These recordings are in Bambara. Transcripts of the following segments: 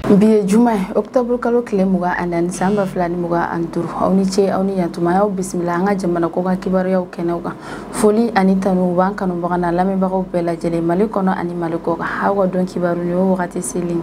Bi ye juma ye, octobre kalo tile 24 san 2025. Aw ni ce, aw ni yantuma, y'aw bisimila an ka jamana ko ka kibaruyaw kɛnɛw kan. Foli ani tanu b'an kanubaga n'a lamɛnbagaw bɛɛ lajɛlen Mali kɔnɔ ani Mali kɔ kan. Aw ka dɔn kibaru ni o wagati selen.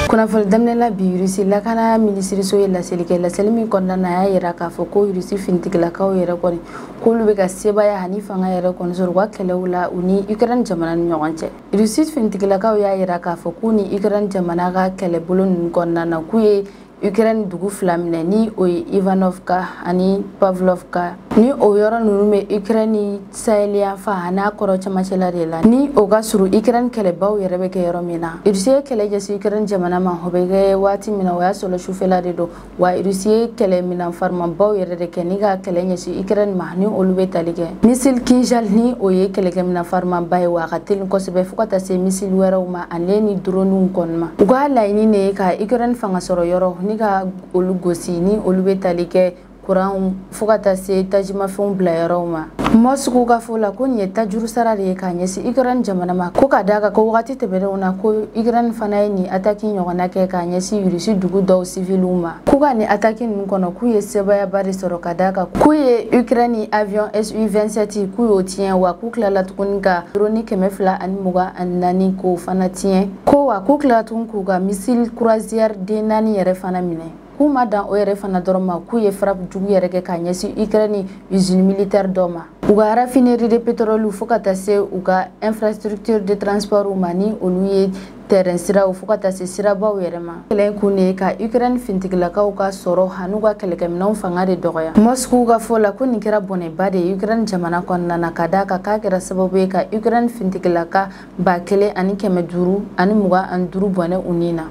Kunnafoni daminɛ la bi, Rusi lakana minisiriso ye laseli kɛ. Laseli min kɔnɔna na, a y'a yira k'a fɔ ko Rusi finitigilakaw yɛrɛ kɔni, k'olu bɛ ka sebaaya ani fanga yɛrɛ kɔni sɔrɔ u ka kɛlɛw la u ni Ukraine jamana ni ɲɔgɔn cɛ. Rusi finitigilakaw y'a yira k'a fɔ k'u ni Ukraine jamana ka kɛlɛbolo ninnu kɔnɔna na, k'u ye Ukraine dugu fila minɛ, ni o ye Ivanovka ani Pavlovka. Ni o yɔrɔ ninnu bɛ Ukraine saheliyanfan a n'a kɔrɔ cɛmancɛla de la, ni o ka surun Ukraine kɛlɛbaw yɛrɛ bɛ kɛ yɔrɔ min na. Rusi ye kɛlɛ ɲɛsin Ukraine jamana ma, o bɛ kɛ waati min na, o y'a sɔrɔ sufɛla de don. Wa Rusi ye kɛlɛminan farimanbaw yɛrɛ de kɛ ni ka kɛlɛ ɲɛsin Ukraine ma, ni olu bɛ tali kɛ missile Kinjal, ni o ye kɛlɛkɛminan farimanba ye, wa a ka teli kosɛbɛ, fo ka taa se missile wɛrɛw ma, ale ni drone kɔni ma. U ka laɲini de ye ka Ukraine fanga sɔrɔ yɔrɔ ni ka olu gosi, ni olu bɛ tali kɛ kuran fo ka taa se tajimafɛnw bila yɔrɔw ma. Moscou ka fɔ la, ko nin ye tajuru sara de ye k'a ɲɛsin Ukraine jamana ma, ko ka d'a kan ko wagati tɛmɛnenw na, ko Ukraine fana ye nin ataki ɲɔgɔnna kɛ k'a ɲɛsin Rusi dugu dɔw siviliw ma. K'u ka nin ataki ninnu kɔnɔ, k'u ye sebaayaba de sɔrɔ, ka d'a kan k'u ye Ukraine avion Su-27 k'u y'o tiɲɛ, wa k'u tilala tuguni ka drone 224 k'o fana tiɲɛ, ko wa k'u tilala tuguni k'u ka missile croisière den 4 yɛrɛ fana minɛ. K'u ma dan o yɛrɛ fana dɔrɔn ma, k'u ye frappe jugu yɛrɛ kɛ k'a ɲɛsin Ukraine usine militaire dɔ ma, u ka raffinerie de pétrole, fo ka taa se u ka infrastructure de transport ma, ni olu ye terrain siraw, fo ka taa se sirabaw yɛrɛ ma. Kɛlɛ in kun de ye ka Ukraine finitigilakaw ka sɔrɔ an'u ka kɛlɛkɛminɛnw fanga de dɔgɔya. Moscou ka fɔ la, ko nin kɛra bɔnɛba de ye Ukraine jamana kɔnɔna na, ka d'a kan k'a kɛra sababu ye ka Ukraine finitigilaka 1525 bɔnɛ u ni na.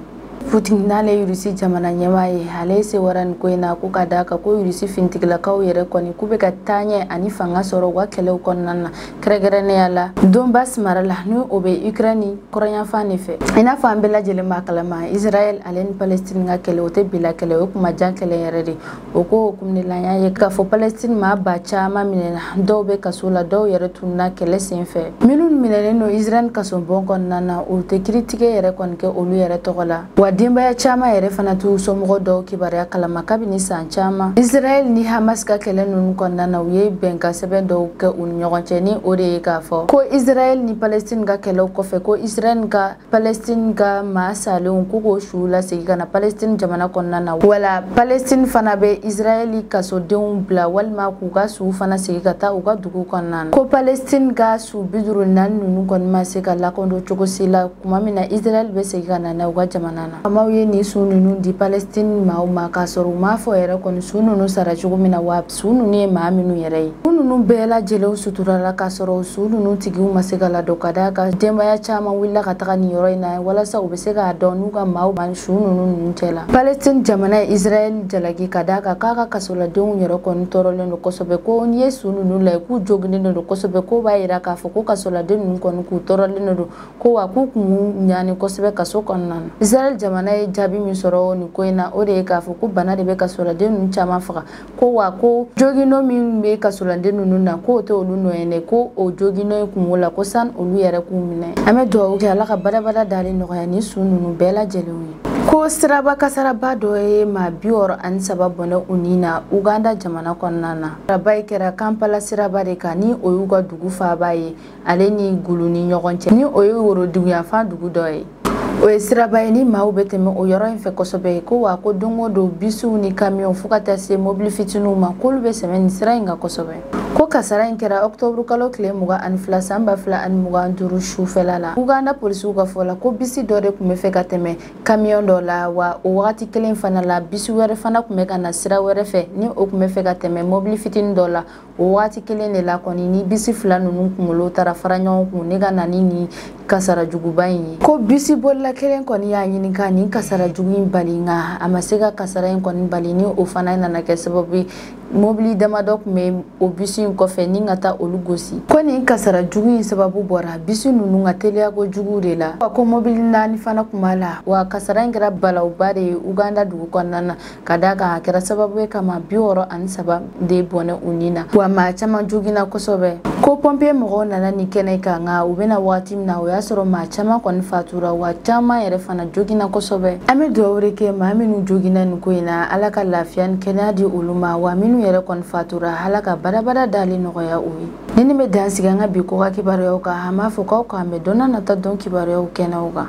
Putin, n'ale ye Rusi jamana ɲɛmaa ye, ale ye sewara nin ko in na, ko ka d'a kan ko Rusi finitigilakaw yɛrɛ kɔni, k'u bɛ ka taaɲɛ ani fanga sɔrɔ u ka kɛlɛw kɔnɔna na, kɛrɛnkɛrɛnnenya la Donbass mara la, ni o bɛ Ukraine kɔrɔnyanfan de fɛ. I n'a fɔ an bɛɛ lajɛlen b'a kalama, Israël ale ni Palestine ka kɛlɛ, o tɛ bila kɛlɛ, o ye kumajan kɛlɛ yɛrɛ de. O ko hukumu de la, an y'a ye k'a fɔ Palestine maa ba caman minɛna, dɔw bɛ kaso la, dɔw yɛrɛ tununna kɛlɛ senfɛ. Minnu minɛnen don Israël kasobon kɔnɔna na, u tɛ kiiritigɛ yɛrɛ kɔni kɛ olu yɛrɛ tɔgɔ la, wa denbaya caman yɛrɛ fana t'u somɔgɔ dɔw kibaruya kalama kabini san caman. Israël ni Hamas ka kɛlɛ ninnu kɔnɔna na, u ye bɛnkan sɛbɛn dɔw kɛ u ni ɲɔgɔn cɛ, ni o de ye k'a fɔ ko Israël ni Palestine ka kɛlɛw kɔfɛ, ko Israël ka Palestine ka maa salenw, ko k'o su lasegin ka na Palestine jamana kɔnɔna na, wala Palestine fana bɛ Israël kasodenw bila walima k'u ka suw fana segin ka taa u ka dugu kɔnɔna na. Ko Palestine ka su 54 ninnu kɔni ma se ka lakɔndon cogo si la tuma min na Israël bɛ segin ka na n'a ye u ka jamana na. Faamaw ye nin su ninnu di Palestine maaw ma k'a sɔrɔ u m'a fɔ yɛrɛ kɔni su ninnu sara cogo min na, wa su ninnu ye maa minnu yɛrɛ ye. Su ninnu bɛɛ lajɛlen suturala k'a sɔrɔ su ninnu tigiw ma se ka ladon, ka d'a kan denbaya caman wulila ka taga nin yɔrɔ in na walasa u bɛ se k'a dɔn n'u ka maaw ma su ninnu cɛ la. Palestine jamana ye Israël jalaki, ka d'a kan k'a ka kasoladenw yɛrɛ kɔni tɔɔrɔlen don kosɛbɛ, ko n'i ye su ninnu lajɛ, k'u joginnen don kosɛbɛ, k'o b'a yira k'a fɔ ko kasoladen ninnu kɔni k'u tɔɔrɔlen don, ko wa k'u kun ɲani kosɛbɛ kaso kɔnɔna na. Israël jamana ye jaabi min sɔrɔ nin ko in na, o de ye k'a fɔ ko bana de bɛ kasoladen ninnu caman faga, ko wa ko joginɔ min bɛ kasoladen ninnu na, k'o tɛ olu nɔ ye dɛ, ko o joginɔ in kun b'o la ko sani olu yɛrɛ k'u minɛ. An bɛ dugawu kɛ Ala ka badabada dali nɔgɔya ni su ninnu bɛɛ lajɛlen ye. Ko siraba kasaraba dɔ ye maa 63 bɔnɛ u ni na Uganda jamana kɔnɔna na. Siraba in kɛra Kampala siraba de kan, ni o y'u ka dugu faaba ye, ale ni Gulu ni ɲɔgɔn cɛ, ni o ye woroduguyanfan dugu dɔ ye. O ye siraba ye ni maaw bɛ tɛmɛ o yɔrɔ in fɛ kosɛbɛ, ko wa ko don o don bisiw ni kamiyɔnw, fo ka taa se mobili fitininw ma, k'olu bɛ sɛmɛ nin sira in kan kosɛbɛ. Ko kasara in kɛra octobre kalo tile 22 san 2025 sufɛla la. Uganda polisiw ka fɔ la, ko bisi dɔ de tun bɛ fɛ ka tɛmɛ kamiyɔn dɔ la, wa o wagati kelen fana la, bisi wɛrɛ fana tun bɛ ka na sira wɛrɛ fɛ, ni o tun bɛ fɛ ka tɛmɛ mobili fitinin dɔ la. O wagati kelen de la kɔni, ni bisi fila ninnu kunkolo taara fara ɲɔgɔn kun ne ka na ni nin kasara juguba in ye. Ko bisi bolila kelen kɔni y'a ɲini ka nin kasara jugu in bali, nka a ma se ka kasara in kɔni bali, ni o fana nana kɛ sababu ye Mobili damadɔ tun bɛ o bisi in kɔfɛ ni ka taa olu gosi. Ko nin kasara jugu in sababu bɔra bisi ninnu ka teliya kojugu de la. Wa ko mobili 4 fana tun b'a la. Wa kasara in kɛra balawuba de ye Uganda dugu kɔnɔna na, ka d'a kan a kɛra sababu ye ka maa 63 de bɔnɛ u ni na. Wa maa caman joginna kosɛbɛ. Ko pɔnpiye mɔgɔw nana nin kɛnɛ kan, nka u bɛna waati min na, o y'a sɔrɔ maa caman kɔni fatura, wa caman yɛrɛ fana joginna kosɛbɛ. An bɛ dugawu de kɛ maa minnu joginna nin ko in na, Ala ka lafiya ni kɛnɛya di olu ma, wa minnu yɛrɛ kɔni fatura, Ala ka badabada dali nɔgɔya u ye. Ni nin bɛ dan sigi an ka bi koka kibaruyaw kan, an b'a fɔ k'aw k'an bɛn don n'a nata don kibaruyaw kɛnɛw kan.